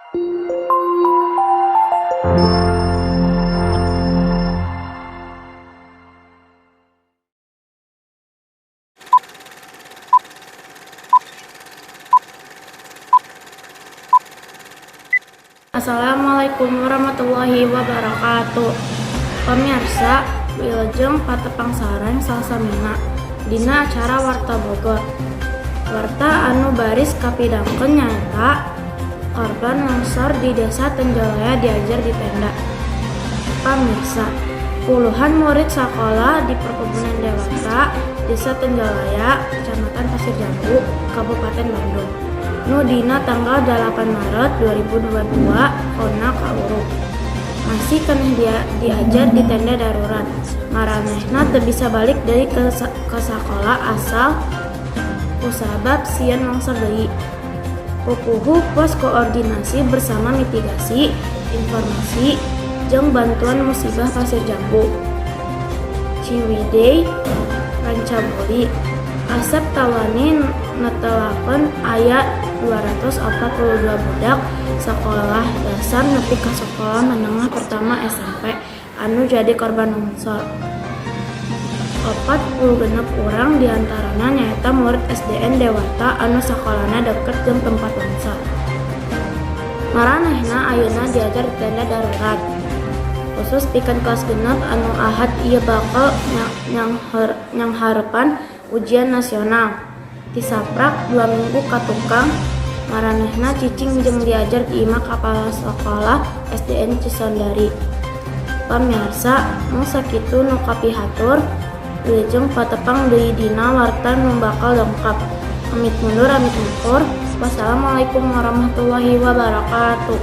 Assalamualaikum warahmatullahi wabarakatuh. Pemirsa, wilujeng patepang sareng Salsamina dina acara Warta Bogor. Warta anu baris kapidangkeun nyaeta korban longsor di Desa Tenjolaya diajar di tenda. Pamirsa, puluhan murid sekolah di Perkebunan Dewata, Desa Tenjolaya, Kecamatan Pasir Jambu, Kabupaten Bandung, nu dina tanggal 8 Maret 2022 kona kauruk, masih keneh dia diajar di tenda darurat. Maranehna teu bisa balik deui ke sakola asal kusabab sieun longsor deui. Pupuhu Pos Koordinasi Bersama Mitigasi, Informasi, jeung Bantuan Musibah Pasir Jambu, Ciwidey Rancabali, Asep tawani netelakeun aya 242 budak sekolah dasar nepi ka sekolah menengah pertama SMP anu jadi korban longsor. 46 urang diantarana nyaeta murid SDN Dewata anu sakolana deket jeung tempat longsor. Maranehna ayeuna diajar di tenda darurat khusus pikeun kelas 6 anu Ahad ieu bakal nyanghareupan ujian nasional. Tisaprak 2 minggu ka tukang, maranehna cicing jeung diajar di imah kepala sekolah SDN Cisondari. Pamirsa, mung sakitu nu kapihatur. Wilujeng patepang deui dina warta nu bakal dongkap. Amit mundur, amit mungkur. Wassalamualaikum warahmatullahi wabarakatuh.